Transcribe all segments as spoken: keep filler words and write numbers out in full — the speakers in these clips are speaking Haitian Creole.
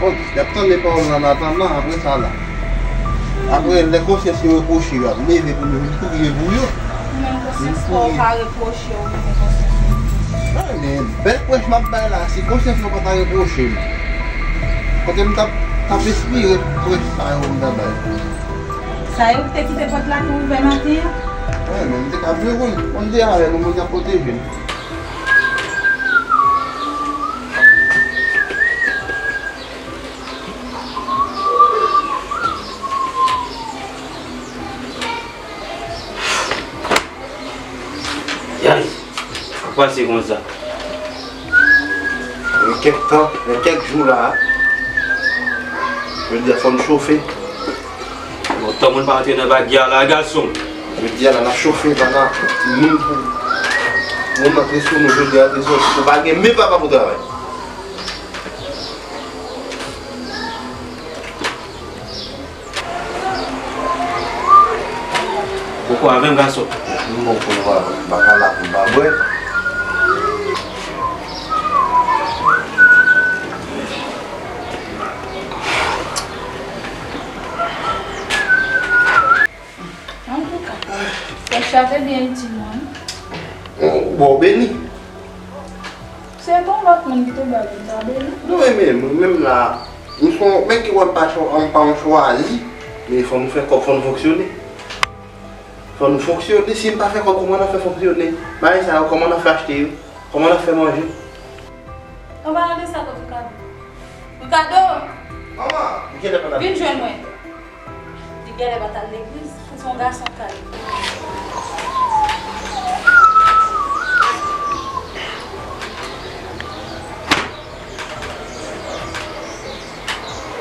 Bon, y ap tande pawòl nan, nan atandan, apre sa la. Apre, lè konsyans yo repwoche yo, y ap leve pou nou vin kouri pou yo. Ou menm konsyans pa w pa repwoche w, ou menm konsyans ou repwoche. Wi, men bèl prèch m ap bay la, si konsyans mwen pa ta repwoche m, kote m t ap, t ap espere prèch sa yo m ta bay. Sa yo ki te kite pòt la tou ouvè maten an? Wi, men m te ka vle konn, konn de avè nou, moun k ap pwoteje m. Yay! Sa k pase konsa? Gen kèk tan, gen kèk jou la, jodi a fò n chofe. Bon, tan moun pa antre nan bagay la, gason. Jodi a la, n ap chofe, papa. Moun pou, moun antre sou nou, jodi a, antre sou nou. Ou pa gen men papa pou travay. Ou kwè avè m, gason? M bon pou nou pa, m pa ka la pou m pa bwè. Antouka, fè chaje byen itil mwen. Bon, beni. Se yon lòt moun ki te ba l, m ta beni. Non, men, men, mwen menm la, m son, men ki wè m pa chwa-, m pa yon chwazi, men fò nou fè kòb, fò nou fonksyone. Fò nou fonksyone, si n pa fè kòb, kòman n ap fè fonksyone? Bagay sa yo, kòman n ap fè achte yo? Kòman n ap fè manje? An palan de sa, tonton Ricardo. Ricardo! Manman, m genlè pa t ap vin jwenn mwen. Li genlè pa t al legliz, fout yon gason kay.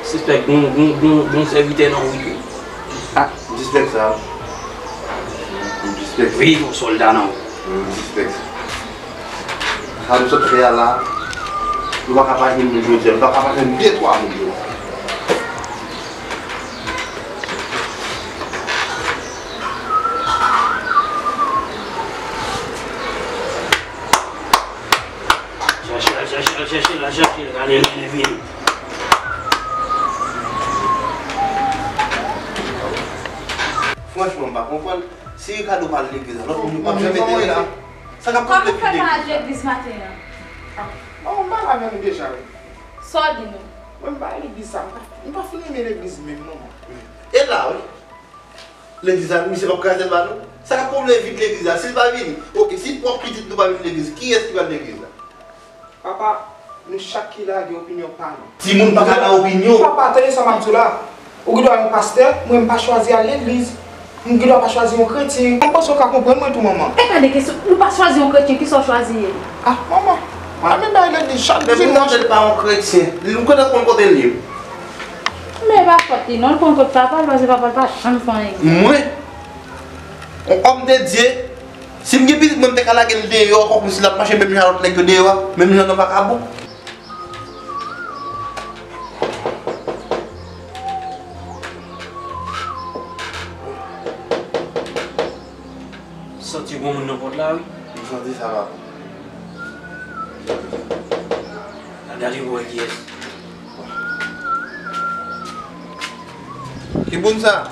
Sispèk gon, gon, gon, gon sèvitè nan wout wi. Ah, m sispèk sa. M sispèk sa. Wi, gon sòlda nan wout. M sispèk sa. Sa nou sot fè a la, nou pa ka pa jwenn moun jodi a, nou pa ka pa jwenn de twa moun yo. Chache l, chache l, chache l, chache l, ale, ale, vini. Franchman, m pa konprann. Si Ricardo pa al legliz la, lòt moun yo p ap janm ede l la. Sa k ap pran legliz la? Kòman fè pa al legliz maten an? Ah, manman, m pale avè nou deja, wi. Sa w di nou? Mwen, m pa al legliz sa, m pa, m pa fin renmen legliz menm, manman. E la, wi. Legliz la, misye p ap kraze l ba nou? Sa k ap pwoblèm vin legliz la? Si l pa vini, oke, si pwòp pitit nou pa vin legliz, kiyès ki pral legliz la? Papa, nou chak ki la gen opinyon pa nou. Timoun pa ka nan opinyon. Papa, tande sa m ap di w la. Ou gen dwa yon pastè, mwen m pa chwazi al legliz. M gen dwa pa chwazi yon kretyen. M panse w ka konprann mwen tou, manman. E pa de kesyon, ou pa chwazi yon kretyen, kisa w chwazi ye? Ah, manman, mwen pa menm bay legliz chak dimanch. Men pou tande l pa yon kretyen, li, ou konn konn kote l ye? Men e pa fòt li non, l konn kot papa l, paske papa l pa janm fè anyen. Mwen, yon òm de Dye, si m gen pitit mwen, m te ka lage l deyò ankò, kòmsi l ap mache menm jan lòt nèg yo deyò a, menm jan nan vakabon. Santi gon moun nan pòt la, wi. M santi sa, papa. Gade pou wè kiyès. Ki moun sa?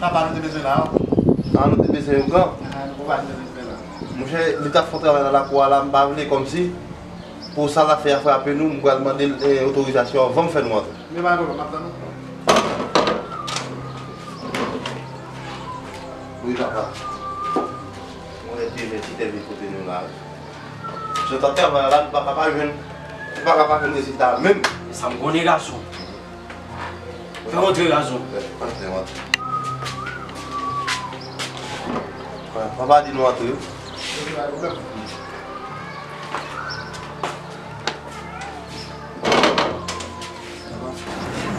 Papa, nou te bezwen la, wi. Ah, nou te bezwen yon gran? Ah, nou papa, nou te bezwen la. Monchè, li t ap fè yon travay nan lakou a la, m pa vle kòmsi pou sa l ap fè a frape nou, m pral mande l, eh, otorizasyon anvan m fè nou antre. Men pa gen pwoblèm, m ap tann ou. Wi, papa. Mwen te vin, ti te vin kote nou la. Jan t ap travay la, nou pa ka pa jwenn, nou pa ka pa jwenn rezilta a menm. E sa m konnen, gason. Fè antre, gason. Antre, antre. Papa di nou antre.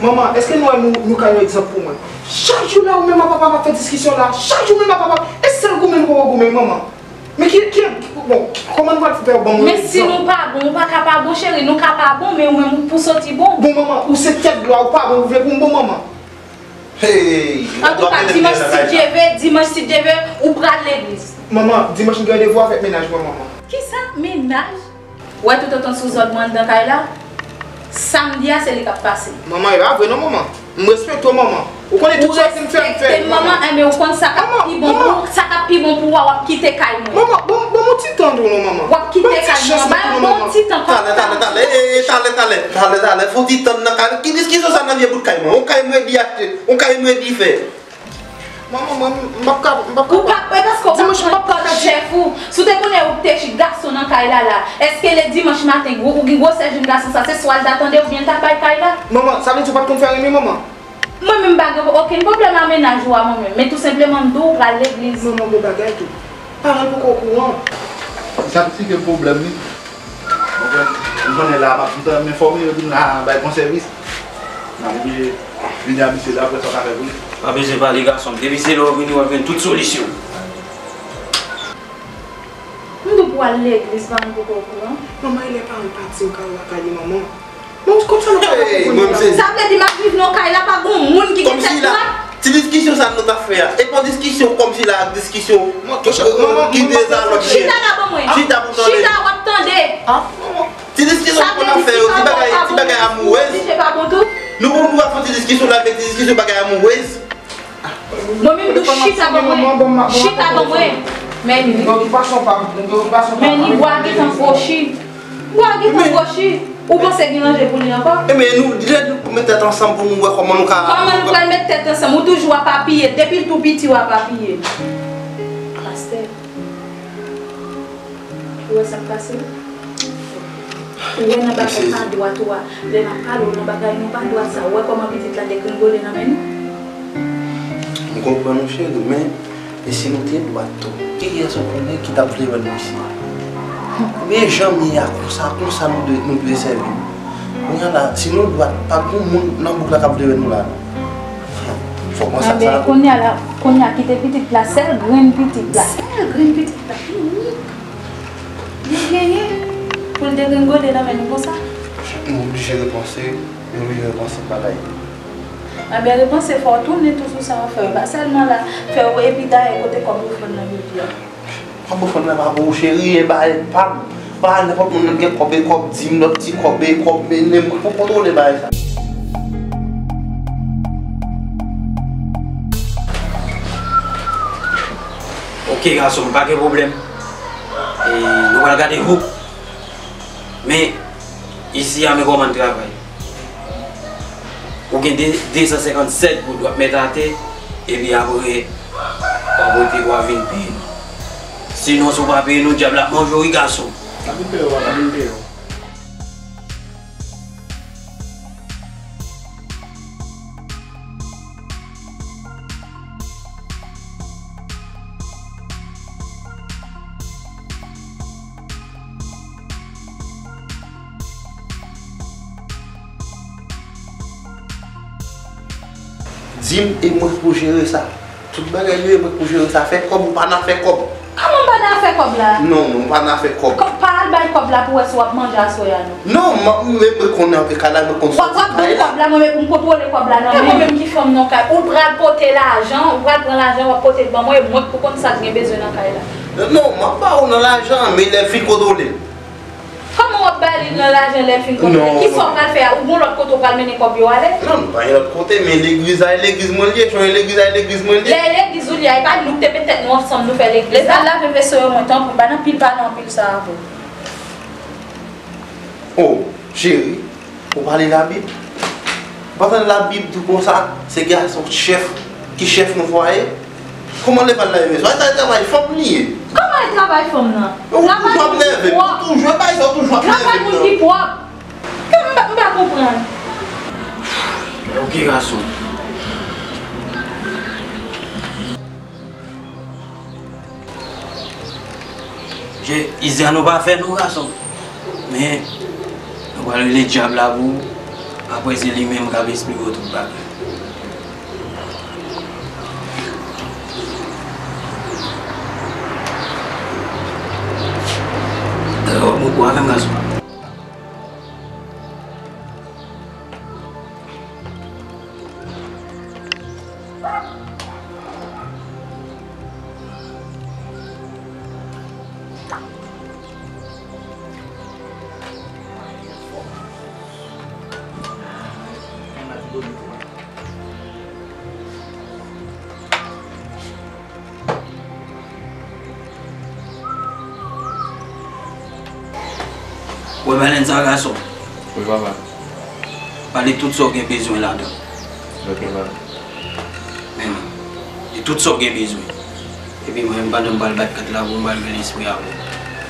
Manman, èske nou wè nou, nou ka yon egzanp pou mwen? Chak jou la, ou menm ak papa ap fè diskisyon la. Chak jou menm ak papa. E sèl goumen nou poko goumen, manman. Men ki, ki, bon, kòman nou pral fè ban mwen egzanp? Men si nou pa bon, ou pa ka pa bon, cheri. Nou ka pa bon, men ou menm ou pou soti bon. Bon, manman, ou se tèt dlo a, ou pa bon, ou vle pou m bon, manman. Hey, antouka, dimanch, si Dye vle, dimanch, si Dye vle, ou pral legliz. Manman, dimanch, m gen randevou avèk mennaj mwen, manman. Kisa? Mennaj? Ou wè toutotan sou zòd mwen anndan kay la, sa m di a se li k ap pase. Manman, e pa vre non, manman. M respekte w, manman. Ou konnen tout sa w di m fè, m fè, manman. Ou respekte m, manman, enben ou konn sa k ap pi bon pou ou, sa k ap pi bon pou ou a, w ap kite kay mwen. Manman, ban m, ban m yon ti tan tou non, manman. W ap kite kay mwen, ba m yon ti tan. Talè, talè, talè, e, e, talè, talè, talè, talè, fè yon ti tan nan kay. Ki diskisyon sa nan vye bout kay mwen? Yon kay m redi achte, yon kay m redi fè. Manman, mwen, m p ap ka, m p ap ka. Ou p ap, e paske ou p ap konn kòd chèf ou. Si w te konnen ou te chit gason nan kay la la, èske le dimanch maten, gwo, ou gen gwosè jenn gason sa, se swa l ta tande oubyen l ta bay kay la? Manman, sa vle di ou pa t konn fè renmen, manman? Mwen menm m pa gen okenn pwoblèm a mennaj ou a mwen menm, men tou senpleman m di w ou pral legliz. Manman, bon bagay tou. Paran l poko okouran. Sa piti gen pwoblèm wi. Ou konnen la m ap tout tan m enfòme yo di m la bay bon sèvis. M ap oblije vini a misye la pou wè sa w ka fè pou li. Pa bezwen pale gason m, depi se lè w vini w ap jwenn tout solisyon. M di w pou w al legliz, paran l poko okouran. Manman, e lè paran l pati m ka al lakay li, manman. Bon, kòmsi nou ka lakay kounye a? Sa vle di m ap viv nan kay la pa gon moun ki gen tèt dwat? Ti diskisyon sa nou t ap fè a, e pa diskisyon kòmsi la ak diskisyon ki deza lòt. Chita la ban mwen. Chita pou tande. Chita w ap tande. Ti diskisyon nou konn ap fè yo, ti bagay, ti bagay amourèz. Nou konn nou ap fè ti diskisyon la, men ti diskisyon bagay amourèz. Mwen menm tou chita ban mwen. Chita ban mwen. Men li wi. Men li bwa gentan kwochi. Bwa gentan kwochi. Ou panse gen ranje pou li ankò? Ebyen, nou, lè nou met tèt ansanm pou nou wè kòman nou ka. Kòman nou pral met tèt ansanm? Ou toujou ap apiye. Depi l tou piti, w ap apiye. Pastè. Ou wè sa k pase? Ou wè nan bagay pa dwat ou a. Lè n ap pale w nan bagay nou pa dwat sa, ou wè kòman pitit la degringole nan men nou? M konprann ou, cheri, men e si nou te dwat tou? Kiyès ou konnen ki t ap vle wè nou isi? Men jan m ye a, konsa, konsa nou dwe, nou dwe sèvi. Kounye a la, si nou dwat, pa gen moun nan bouk la k ap vle wè nou la, non. Fòk mwen sa, sa. Anben, kounye a la, kounye a, kite pitit la, sèl grenn pitit la. Sèl grenn pitit la, inik. Li genyen pou l degringole nan men nou konsa? Nou oblije repanse, nou oblije repanse bagay yo. Anben, repanse, fò w tounen tou sou sa w fè yo. Pa sèlman la, fè yo, epi dayè, kote kòb ofrann nan jodi a? Kòb ofrann nan pa pou ou, cheri, e bagay pa m. Pa nenpòt moun nan gen kòb, e kòb dim, lòt ti kòb, e kòb, e men mwen pou kontwole bagay sa. Ok, gason m, pa gen pwoblèm. E, nou pral gade group. Men, isi a, men kòman n travay. Ou gen de, de san senkannsèt goud w ap met atè, epi apre, w ap rete, w ap vin peye nou. Sinon, si w pa peye nou, dyab la ap manje w, wi, gason. N ap vin peye w, n ap vin peye w. Di m, e mwen k pou jere sa. Tout bagay yo, e mwen k pou jere sa. Fè kòb, ou pa nan afè kòb. Kòman m pa nan afè kòb la? Non, non, ou pa nan afè kòb. Kòb pa al bay kòb la pou wè si w ap manje aswè a, non. Non, m ap, mwen, mwen konnen antre kay la, mwen konn soti kay la. W ap, w ap ban m kòb la, mwen menm, m kontwole kòb la nan men. E mwen menm ki fanm nan kay. Ou pral pote lajan, ou pral pran lajan, w ap pote l ban mwen, e mwen k pou konn sa k gen bezwen nan kay la. Non, non, m ap ba ou nan lajan, men lè l fin kontwole. Kòman w ap ba li nan lajan lè l fin kontwole? Kisa w pral fè a? Ou gon lòt kote w pral mennen kòb yo ale? Non, nou pa gen lòt kote, men legliz la, e legliz mwen l ye, chonje legliz la, e legliz mwen l ye. Lè e legliz ou l ye a, e pa nou k te met tèt nou ansanm, nou fè legliz la? Leta lave veso yo, mwen, tanpri, m pa nan pil, pa nan pil sa avè w. O, cheri, ou pa li Labib? Ou pa tande Labib di konsa, se gason chèf ki chèf nan fwaye? Kòman l pral lave? Se pa travay fanm li ye. Kòman e travay fanm nan? Ou toujou ap nève m, ou toujou, e bagay sa, ou toujou ap nève m nan. Travay moun ki pwòp. M pa, m pa konprann. Ok, gason. Je, izi a nou pa fè non, gason. Men, nou pral rele dyab la pou ou. Apre, se li menm k ap esplike w tout bagay. Dayè, w ap bon kou avè m, gason. Wè balen sa gason. Wi papa. Pale tout sa w gen bezwen ladan. Ok papa. Men, di tout sa w gen bezwen. Epi mwen menm pandan m pral bat kat la pou m pral gen lespri avè w.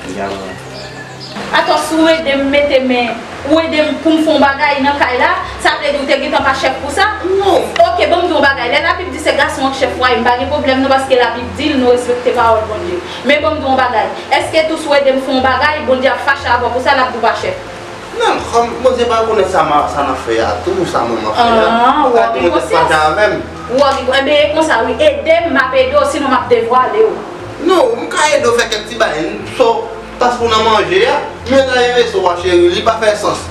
Ok papa. Atò si w ede m mete men, ou ede m pou m fè yon bagay nan kay la, sa vle di ou te gentan pa chèf pou sa? Non. Ok, ban m di w yon bagay. Lè Labib di se gason an k chèf fwaye, m pa gen pwoblèm non, paske Labib di l nou respekte pawòl Bondye. Men ban m di w yon bagay. Èske tou si w ede m fè yon bagay, Bondye ap fache avè w pou sa, l ap di w pa chèf? Non, kòm Bondye pa rekonèt sa m a, sa n ap fè a tou, sa mwen m ap fè a. Ah, ou pa ka di Bondye fache avè m. Ou ap gen, enben e konsa wi, ede m, m ap ede w, sinon m ap devwale w. Non, m ka ede w fè kèk ti bagay, so, tas pou nan manje a, men la e reso a cheri, li pa fè sans.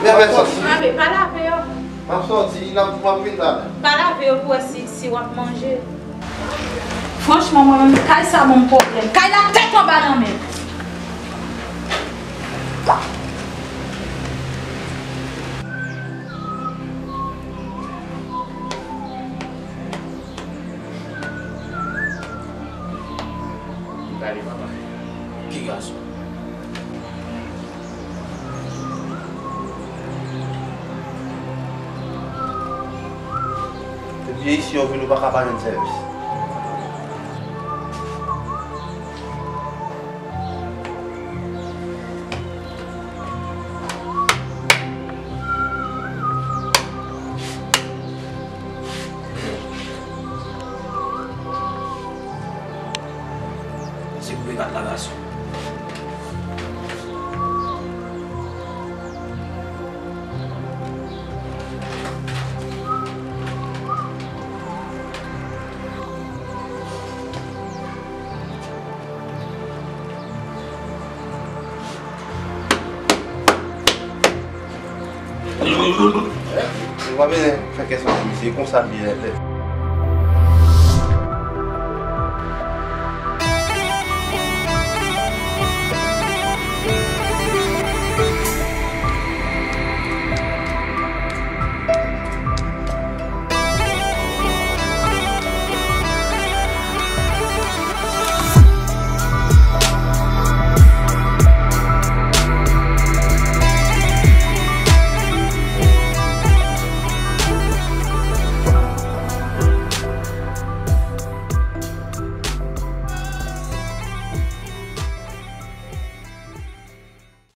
Li pa fè sans. Ah, men pa lave yo. M ap sòti, n ap, m ap vin talè. Pa lave yo pou wè si, si w ap manje. Franchman, mwen menm, kay sa ban m pwoblèm. Kay la tèt anba nan men m. Gade papa. Ki gason? Depi e isi yo vin, ou pa ka pa jwenn sèvis. Se koupe kat la gason. Ou pa bezwen fè kè soti, se konsa l ye.